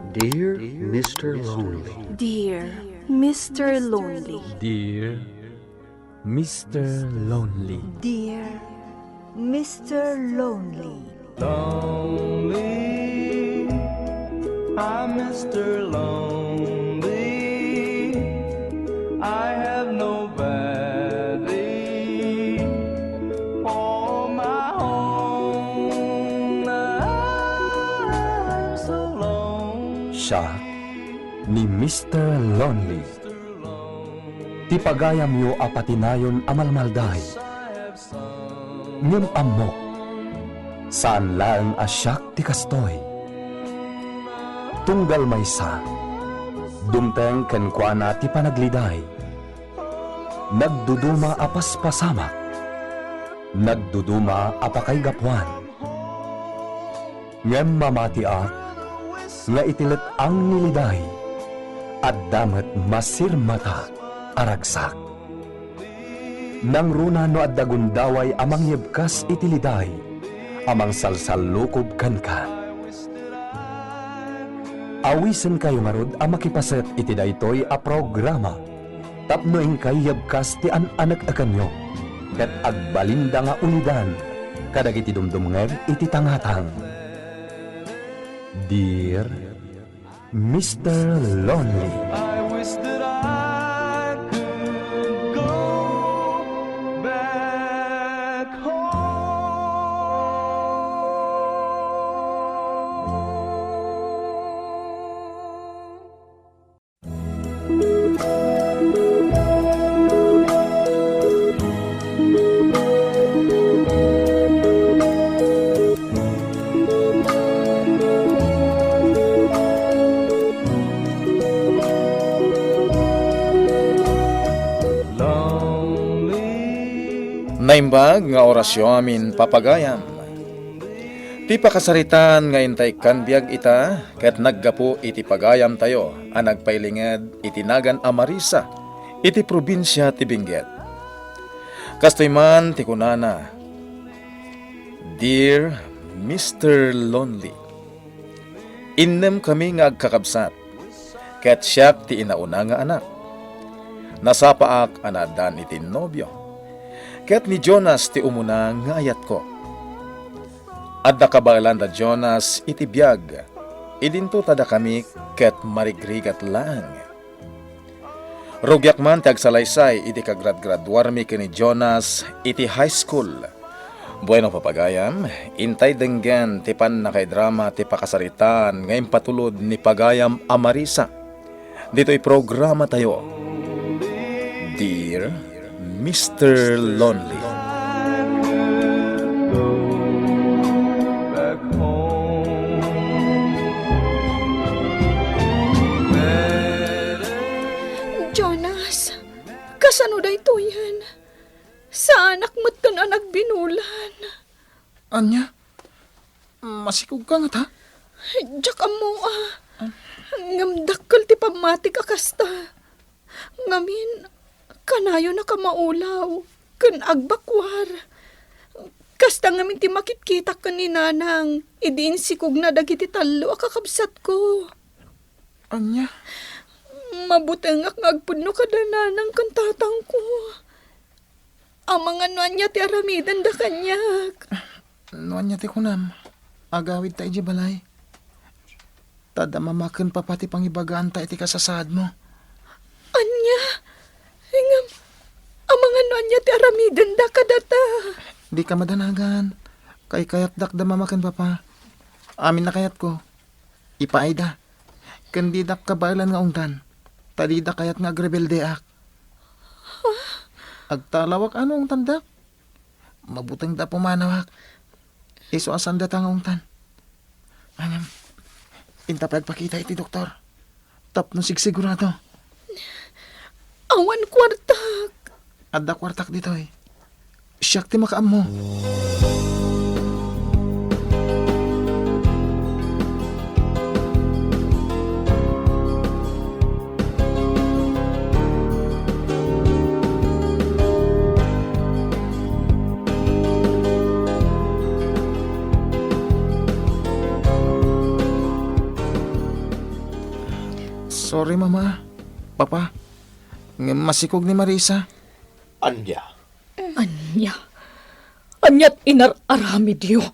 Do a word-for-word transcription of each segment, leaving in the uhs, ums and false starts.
Dear Mister Lonely. Dear Mister Lonely. Dear Mister Lonely. Dear Mister Lonely. Lonely, I'm Mister Lonely. I have nobody for my own. I'm so lonely. Siak ni Mister Lonely. Ti pagayamyo a patinayon a malmalday. Ngem ammok, saan laeng a siak ti kastoy. Tunggal maysa, dumteng kenkuana ti panagliday. Nagduduma a paspasamak, nagduduma a pakaigapuan. Ngem mamatiak nga iti let-ang ni liday, adda met masirmata a ragsak. Nangruna no adda gundaway a mangyebkas iti liday a mangsalsallukob kenka. Awisenkayo ngarud a makipaset iti daytoy a programa tapno inkay yebkas ti an-aneknekanyo ket agbalinda nga ulidan kadagiti dumdumngeg iti tangatang. Dear Mister Lonely. I wish that I could go back home. Naimbag nga orasyo amin, papagayam. Ti pakasaritaan nga intay kan biag ita ket naggapu iti pagayamtayo a nagpailinged iti nagan a Marisa iti probinsia ti Benguet. Kastoy man ti kunana, "Dear Mister Lonely, innemkami nga agkakabsat, ket siak ti inauna nga anak. Nasapaak a naaddaan iti nobio, ket ni Jonas ti umuna nga ayatko." Adda kabaelan da Jonas iti biag, idinto ta dakami ket marigrigat laeng. Rugiak man ti agsalaysay idi kagradgraduarmi ken ni Jonas iti high school. Bueno, papagayam, intay denggen ti pannakaidrama ti pakasaritaan nga impatulod ni pagayam a Marisa ditoy programatayo, Dear Mister Lonely. Jonas, kasano daytoyen? Saanak metten a nagbinulan. Ania? Masikogka ngata? Diak ammo a. Ngem dakkel ti pammatik a kasta. Ngamin, kanayonak a maulaw ken agbakuar. Kasta ngamin ti makitkitak ken ni Nanang idi insikogna dagiti tallo a kakabsatko. Ania? Mabutengak nga agpudno kada Nanang ken Tatangko. Amangan no ania ti aramidenda kaniak. No ania ti kunam, agawidta idiay balay. Ta adda Mama ken Papa ti pangibagaanta iti kasasaadmo. Ania? Ngem, amangan no ania ti aramidenda kadata. Dika madanagan. Kaykayatdak da Mama ken Papa. Amin a kayatko. Ipaayda. Ken didak kabaelan nga ungtan. Ta dida kayat nga agrebeldeak. Agtalawak a no ungtandak. Mabutengda a pumanawak. Isu a saandata nga ungtan. Ngem, inta pay agpakita iti doktor. Tapno sigsigurado. Awan kuartak. Adda kuartak ditoy. Siak ti makaammo. Sorry, Mama. Papa, ngem masikog ni Marisa. Ania? Ania? Ania't inar-aramidyo?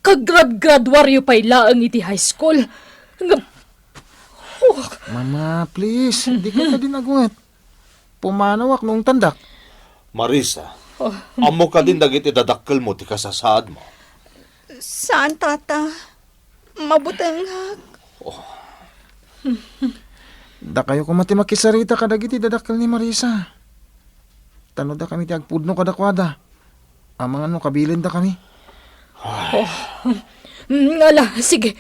Kagrad-graduaryo pay laeng iti high school. Ngem, oh. Mama, please, dika kadi nagunget. Pumanawak no ungtandak. Marisa, oh, ammo kadin dagiti dadakkelmo ti kasasaadmo? Saan, Tata. Mabutengak. Oh. Dakayo koma ti makisarita kadagiti dadakkel ni Marisa. Ta no dakami ti agpudno kadakuada, amangan no kabilindakami. Oh. Mm, ala, sige.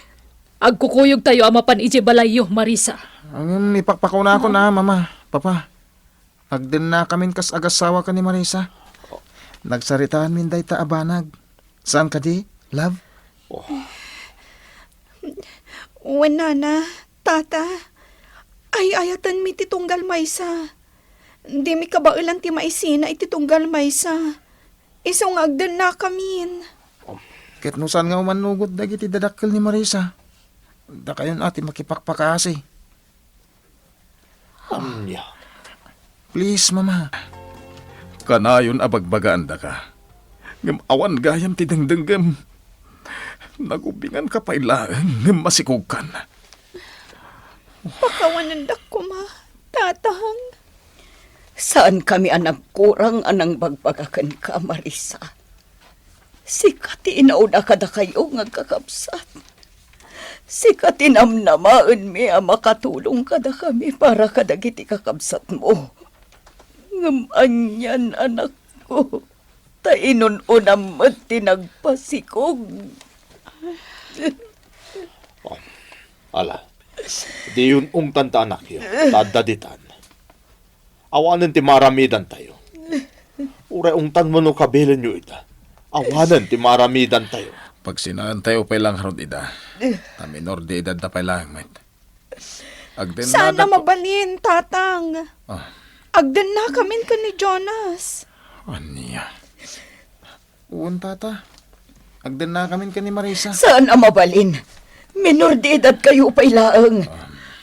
Agkukuyogtayo a mapan idiay balayyo, Marisa. Ngem ipakpakawnakon a, Mama, Papa. Agdennakamin kas agasawa ken ni Marisa. Nagsaritaanmin dayta a banag. Saan kadi, love? Oh. Wen, Nana, Tata, ay-ayatenmi ti tunggal maysa. Dimi kabaelan ti maisina iti tunggal maysa. Isu nga agdennakamin. Ket no saan nga umannugot dagiti dadakkel ni Marisa, dakayon a ti makipakpakaasi. Ania? Please, Mama. Kanayon a bagbagaandaka. Ngem awan gayam ti dengdenggem. Nagubinganka pay laeng, ngem masikogkan. Pakawanendak koma, Tatang. Saankami a nagkurang a nangbagbaga kenka, Marisa. Sika ti inauna kadakayo nga agkakabsat. Sika ti namnamaenmi a makatulong kadakami para kadagiti kakabsatmo. Ngem anian, anakko, ta inun-unam met ti nagpasikog. Ala, diyon ungtan ta anakyo, ta adda ditan. Awanen ti maaramidantayo. Uray ungtanmo no kabilinyo ida. Awanen ti maaramidantayo. Pagsinaentayo pay la ngarud ida. Ta minor de edadda pay laeng met. Agdennada Sana ko- mabalin, Tatang. Ah. Agdennakamin ken ni Jonas. Ania? Wen, Tata. Agdennakamin ken ni Marisa. Saan a mabalin. Minor de edad kayo pay laeng.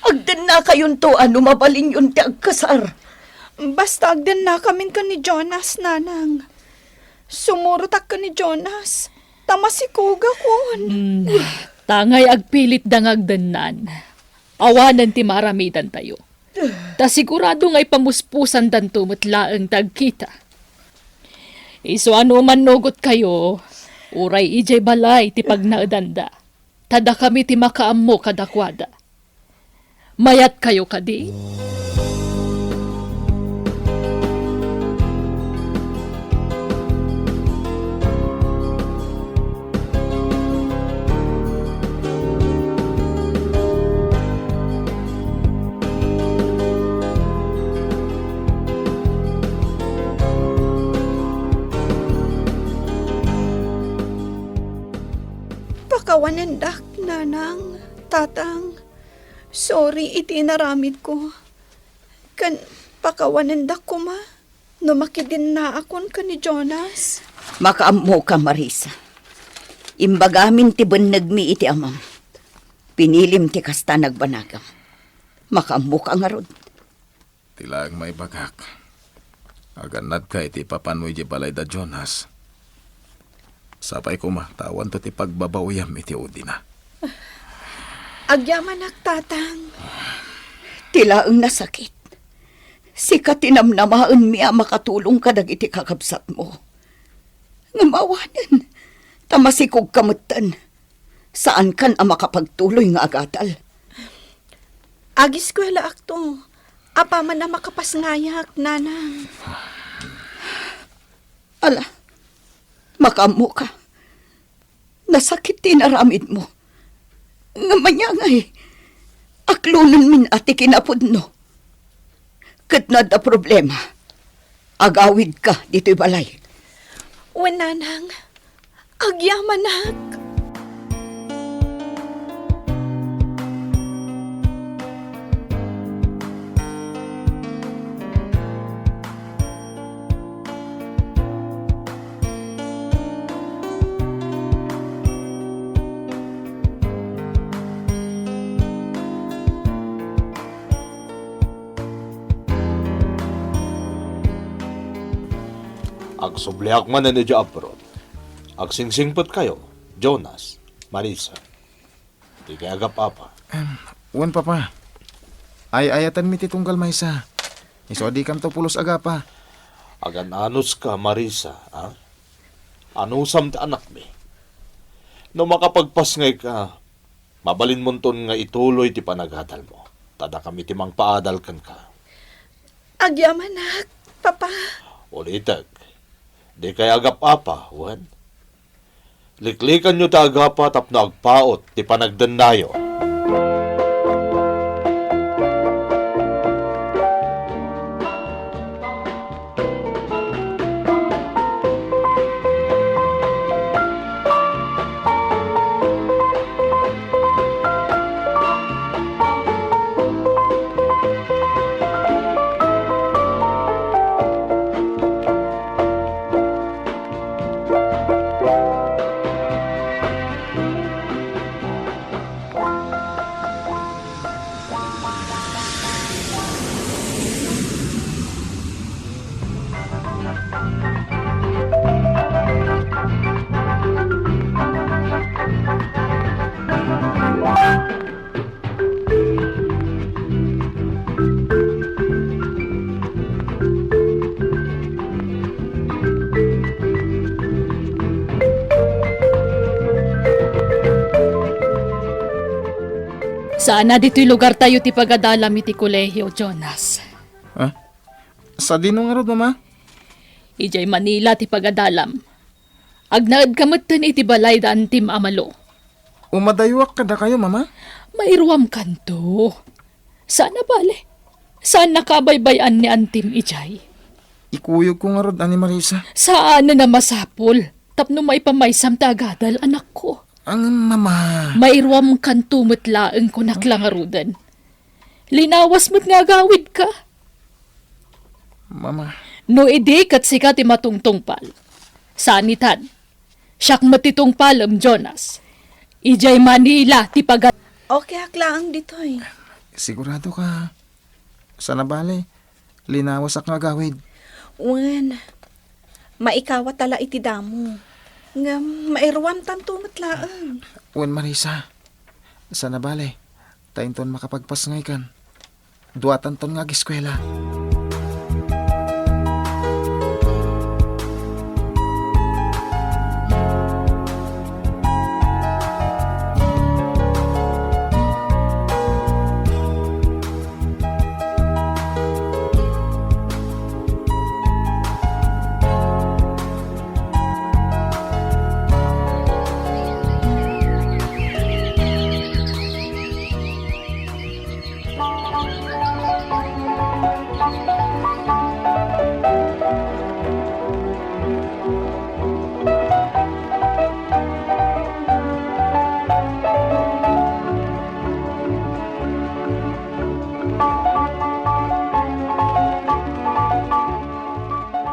Agdennakayonto a no mabalinyon ti agkasar. Basta agdennakamin ken ni Jonas, Nanang. Sumurotak ken ni Jonas, ta masikogakon. Hmm, tangay agpilitda nga agdennan. Awanen ti maaramidantayo. Ta sigurado nga ipamuspusandanto met laeng ti agkita. Isu a no mannugotkayo, uray idiay balay ti pagnaedanda, ta dakami ti makaammo kadakuada. Mayatkayo kadi? Pakawanendak, Nanang, Tatang. Sorry iti inaramidko. Ken pakawanendak koma no makidennaakon ken ni Jonas. Makaammoka, Marisa. Imbagamin ti bennegmi iti amam. Pinilim ti kasta nagbanagam. Makaammoka ngarud. Ti laeng maibagak, agannadka iti ipapanmo idiay balay da Jonas. Sapay koma ta awanto ti pagbabaoyam iti udina. Agyamanak, Tatang. Ti laeng nasakit. Sika ti namnamaenmi a makatulong kadagiti kakabsatmo. Ngem awanen, ta masikogka metten. Saankan a makapagtuloy nga agadal. Agiskuelaakto. Apaman a makapasngayak, Nanang. Ala, makaammoka. Nasakit ti inaramidmo. Ngem ania ngay, aklonenmin a ti kinapudno. Ket no adda problema, agawidka ditoy balay. Wen, Nanang, agyamanak. Subliak manen idiay abroad. Agsingsingpetkayo, Jonas, Marisa. Dikay agap-apa. Em, wen, Papa. Ay-ayatenmi ti tunggal maysa. Isu a dikanto pulos agapa. Agan-anuska, Marisa, a? Anusam ti anakmi. No makapagpasngayka, mabalinmonton nga ituloy ti panagadalmo. Ta dakami ti mangpaadal kenka. Agyamanak, Papa. Ulitek, dikay agap-apa, wen? Liklikanyo ti agapa tapno agpaut ti panagdennayo. Saan a ditoy lugartayo ti pagadalam iti kolehio, Jonas. Ah? Sadino ngarud, Mama? Idiay Manila ti pagadalam. Agnaedka metten iti balay da Antim a Malo. Umadayuak kadakayo, Mama? Mairuamkanto. Saan a bale. Saannaka a baybay-an ni Antim idiay. Ikuyogko ngarud a ni Marisa. Saanen a masapul tapno maipamaysam ti agadal, anakko. Ang, Mama. Mairuamkanto met laeng, kunak la ngaruden. Linawas met nga agawidka. Mama. No idi ket sika ti matungtungpal. Saan itan. Siak met ti tungpalem, Jonas. Idiay Manila ti paga- Okay ak laeng ditoy. Sigurado ka? Saan a bale, linawasak nga agawid. Wen, maikawat a la iti damo. Ngem mairuamtanto met laeng. Wen, Marisa, saan a bale, ta inton makapagpasngaykan, duatanton nga ageskuela.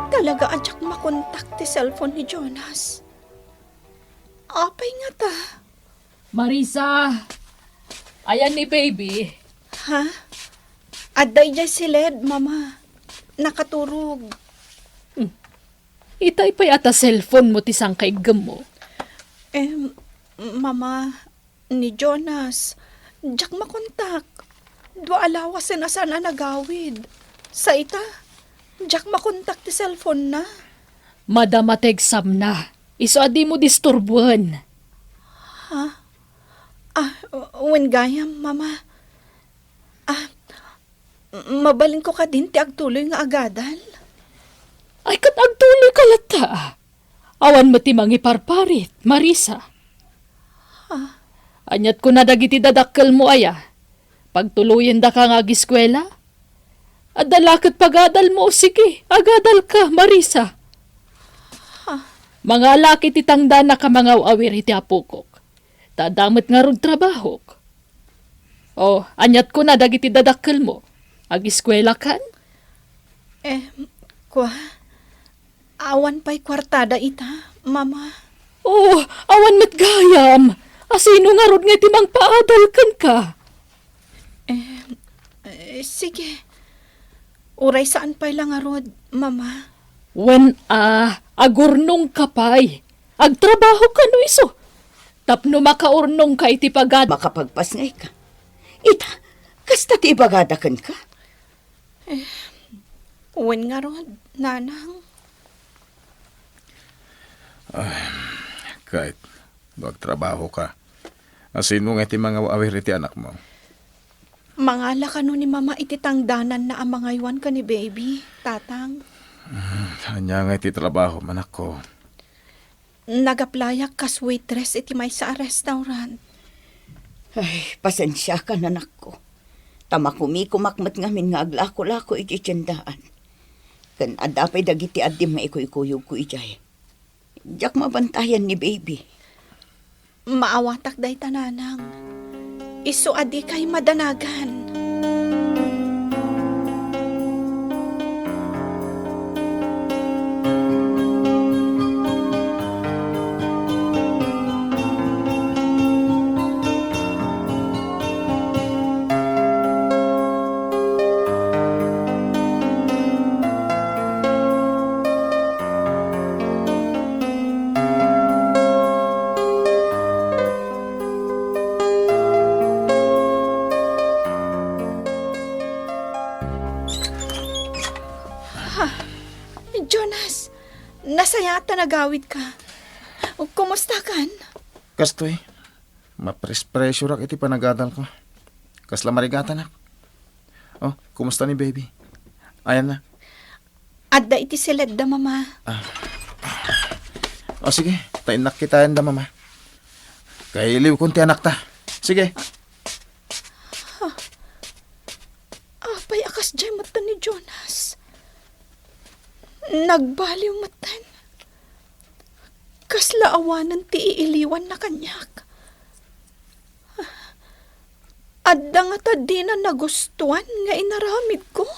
Talaga a diak makontak ti cellphone ni Jonas. Apay ngata? Marisa, ayan ni baby? Ha? Adda idiay siled, Mama. Nakaturog. Hmm. Itay pay a ta cellphone mo ti sangkaiggemmo. Em, Mama, ni Jonas, diak makontak. Dua a lawasen a saan a nagawid. Sa ita, diak makontak ti cellphone na. Madama ti exam na. Isu a dimo disturboen. Ha? Ah, wen gayam, Mama. Ah, mabalinko kadin ti agtuloy nga agadal? Ay, ket agtuloyka latta. Awan met ti mangiparparit, Marisa. Ah. Aniat kuna dagiti dadakkelmo aya? Pagtuloyendaka nga agiskuela? Adda la ket pagadalmo, sige, agadalka, Marisa. Ah. Mangalak iti tangdanak a mangaw-awir iti apokok. Ta adda met ngarud trabahok. O, aniat kuna dagiti dadakkelmo? Agiskuelakan? Eh, kua, awan pay kuartada ita, Mama. O, awan met gayam. Asino ngarud nga iti mangpaadal kenka? Eh, eh, sige. Uray saan pay la ngarud, Mama. Wen a, agurnongka pay. Agtrabahoka no isu. Tapno makaurnongka iti pagad-, makapagpasngayka. Ita, kasta ti ibagada kenka? Eh, wen ngarud, nanang. Ay, ket no agtrabahoka, asino nga ti mangaw-awir iti anakmo? Mangala kano ni Mama iti tangdananna a mangaywan ken ni Baby, Tatang? Hmm, ania nga iti trabaho, anakko? Nag-applyak kas waitress iti maysa a restaurant. Ay, pasensiakan, anakko. Ta makumikumak met ngamin nga aglako-lako iti tiendaan. Ken adda pay dagiti addim nga ikuykuyogko idiay. Diak mabantayan ni Baby. Maawatak dayta, nanang. Isu a dikay madanagan. Ha? Jonas, nasayaat ta nagawidka. Kumusta kan? Kastoy, mapres-presurak iti panagadalko. Kasla marigatanak. Oh, kumusta ni Baby? Ayan na. Adda iti siledda, Mama. Ah. O, sige. Ta innak kitaen da, Mama. Kailiwkon ti anakta. Sige. Apay a kasdiay metten ni Jonas? Nagbaliw metten. Kasla awanen ti iiliwanna kaniak. Adda ngata dina nagustuan nga inaramidko?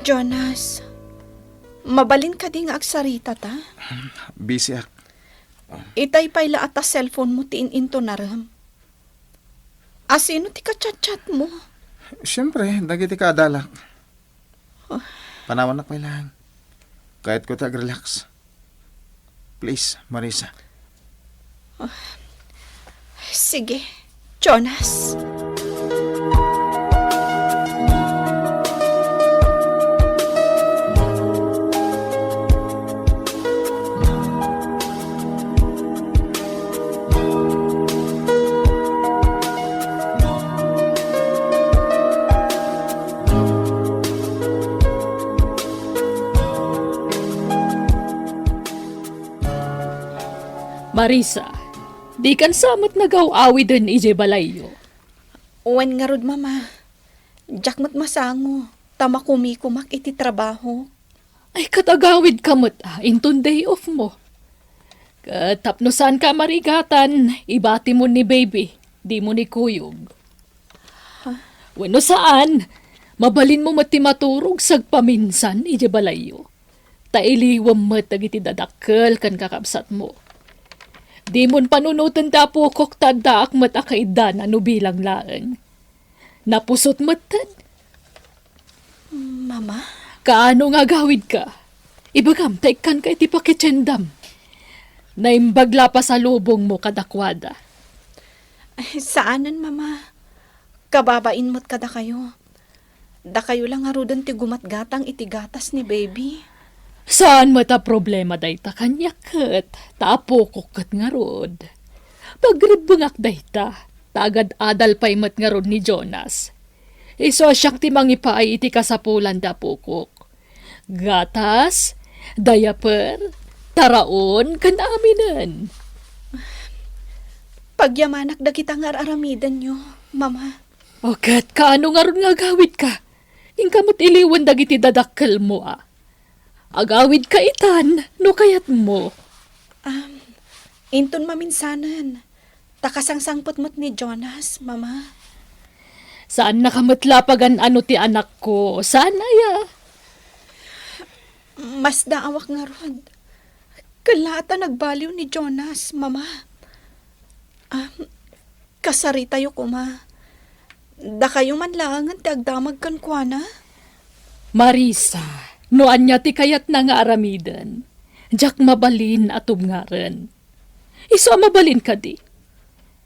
Jonas, mabalin kadi nga agsarita ta? Busy ak. Itay pay la a ta cellphone mo ti in-intonarem. Asino ti ka-chat-chat mo? Siyempre, dagiti kaadalak. Oh. Panawannak pay laeng. Kayatko ti ag-relax. Please, Marisa. Oh. Sige, Jonas. Marisa, dikan sa met nagaw-awiden idiay balayyo? Wen ngarud, Mama. Diak met masango, ta makumikumak iti trabaho. Ay, ket agawidka met, ah, inton day off mo. Ket tapno saanka a marigatan, ibatimon ni Baby, dimo ni kuyog. Ha? Wenno saan, mabalinmo met ti maturog sagpaminsan idiay balayyo. Ta iliwem met dagiti dadakkel ken kakabsatmo. Dimon panunoten ti apokok ta addaak met a kaiddana no bilang laeng. Napusot metten. Mama? Kaano nga agawidka? Ibagam ta ikkanka iti pakitiendam. Naimbag la a pasalubongmo kadakuada. Ay, saanen, Mama. Kababain met kadakayo. Dakayo la ngaruden ti gumatgatang iti gatas ni Baby. Saan met a problema dayta kaniak ket, ta apokok ket ngarud. Pagribbengak dayta, ta agad-adal pay met ngarud ni Jonas. Isu a siak ti mangipaay iti kasapulan ti apokok. Gatas, diaper, taraon, ken aminen. Pagyamanak dagita nga ar-aramidenyo, Mama. O ket kaano ngarud nga agawidka? Inka met iliwen dagiti dadakkelmo a. Agawidka itan no kayatmo. Am, inton maminsanen, ta kasangsangpet met ni Jonas, Mama. Saannaka met la pagan-ano ti anakko. Saan aya? Masdaawak ngarud. Kella ta nagbaliw ni Jonas, Mama. Ah, kasaritayo koma. Dakayo man laengen ti agdamag kenkuana. Marisa, no ania ti kayatna nga aramiden, diak mabalin a tubngaren. Isu a mabalin kadi?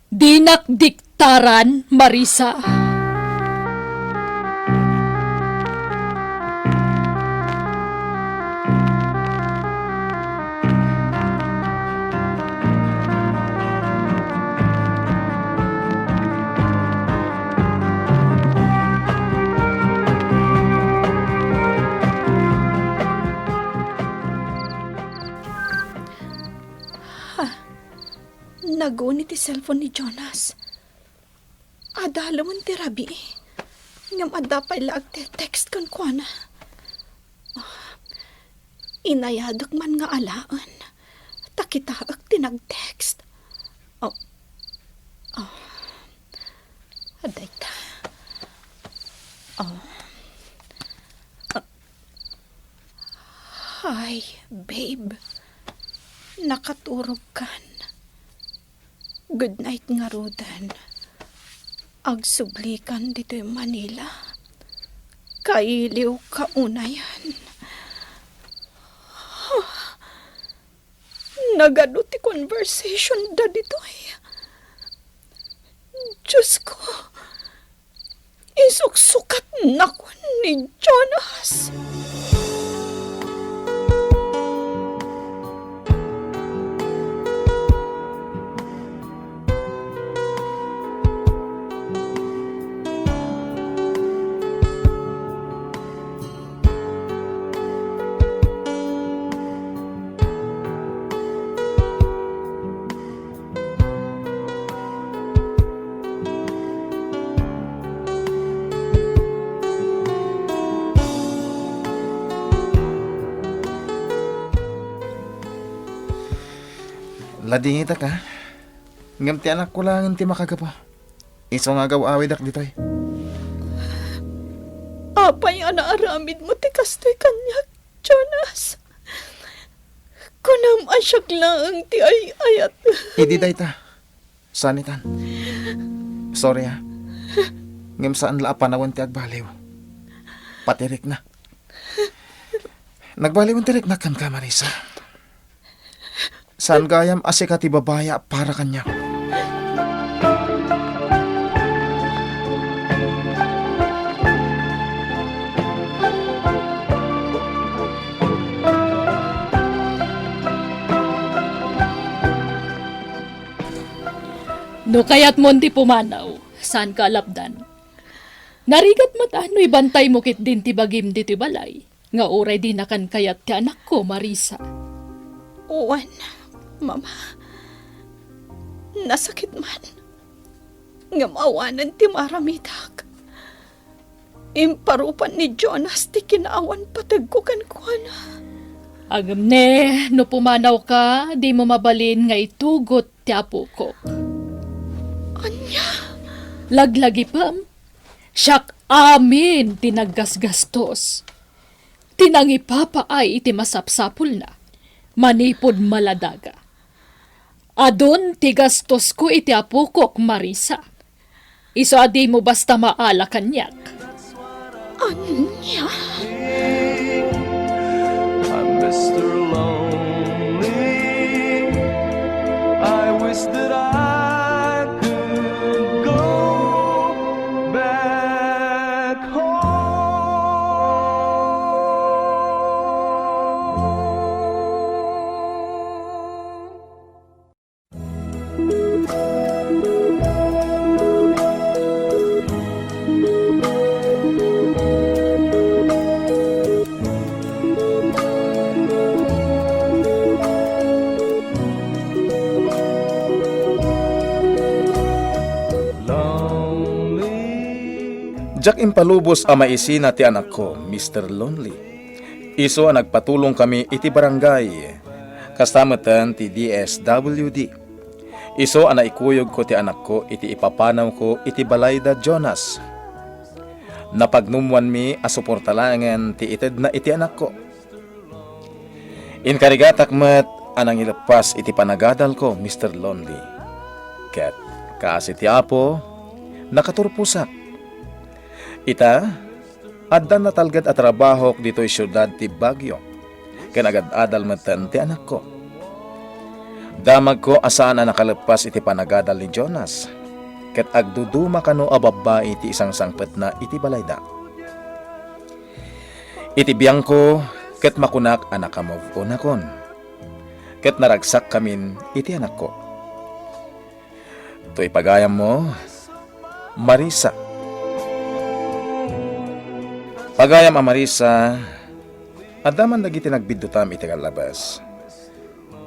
Dinak diktaran, Marisa. Naguni ti cellphone ni Jonas. Adalemen ti rabii. Ngem adda pay la agte-text kenkuana. Ah, inayadek man nga alaen. Ta kitaek ti nag-text. Oh. Oh. Adda ita. Oh. Ah. Hi, babe. Nakaturogkan? Good night ngaruden. Agsublikan ditoy Manila. Kailiwka unayen. Nagadu ti conversation da ditoy. Diyos ko, isuksukatnakon ni Jonas. Ladingitak, a. Ngem ti anakko laengen ti makagapu. Isu nga agaw-awidak ditoy. Apay a naaramidmo ti kastoy kaniak, Jonas? Kunam a siak laeng ti ay-ayat. Idi dayta, saanitan. Sorry, a. Ngem saan la a panawen ti agbaliw. Pati rikna. Nagbaliwen ti rikna kenka, Marisa. Saan gayam a sika ti babai a para kaniak. No kayatmon ti pumanaw, saanka a lapdan. Narigat met a no ibantaymo ketdin ti bagim ditoy balay, nga uray dinakan kayat ti anakko, Marisa. Wen, Mama. Nasakit man. Ngem awanen ti maaramidak. Imparupan ni Jonas ti kinaawan pategko kenkuana. Ngem ne, no pumanawka, dimo mabalin nga itugot ti apokok. Ania? Laglagipem, siak amin ti naggasgastos, ti nangipapaay iti masapsapulna manipud maladaga. Adun ti gastosko iti apokok, Marisa. Isu a dimo basta maala kaniak. Ania? I'm Mister Lonely. I wish that I could go back home. Diak impalubos a maisina ti anakko, Mister Lonely. Isu a nagpatulongkami iti barangay, kasta metten ti D S W D. Isu a naikuyogko ti anakko iti ipapanawko iti balay da Jonas. Napagnumwanmi a suporta laengen ti itedna iti anakko. Inkarigatak met a nangileppas iti panagadalko, Mister Lonely. Ket, kaasi ti Apo, nakaturposak. Ita, adda natalged a trabahok ditoy siudad ti Baguio, ken agad-adal metten ti anakko. Damagko a saan a nakaleppas iti panagadal ni Jonas, ket agduduma kano a babbai ti isangsangpetna iti balayda. Iti biangko, ket makunak a naka-move on akon, ket naragsakkamin iti anakko. Toy pagayammo, Marisa. Pagayam a Marisa, adda man dagiti nagbiddutam iti kallabas.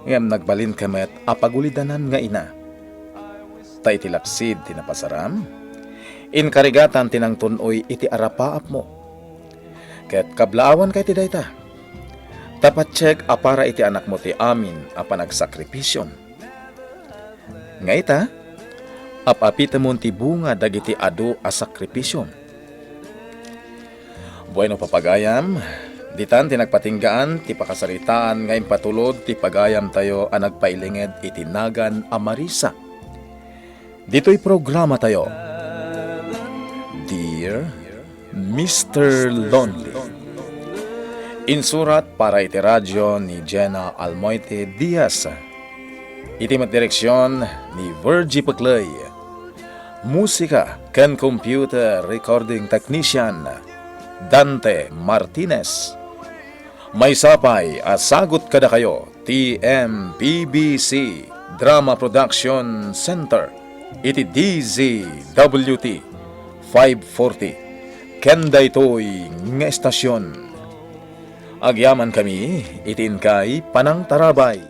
Ngem nagbalinka met a pagulidanan nga ina. Ta iti laksid ti napasaram, inkarigatan ti nangtun-oy iti arapaapmo. Ket kablaawanka iti dayta. Ta patiek a para iti anakmo ti amin a panagsakripision. Nga ita, ap-apitemon ti bunga dagiti adu a sakripisiom. Bueno, papagayam, ditan ti nagpatinggaan ti pakasaritaan nga impatulod ti pagayamtayo a nagpailinged iti nagan a Marisa. Ditoy programatayo, Dear Mister Lonely. Insurat para iti radio ni Jenna Almoite Diaz. Iti met direksion ni Virgie Pecley. Musika ken computer recording technician, Dante Martinez. Maysa pay a sagut kadakayo ti M P B C Drama Production Center iti D Z W T five forty, ken daytoy nga estasion. Agyamankami iti inkay panangtarabay.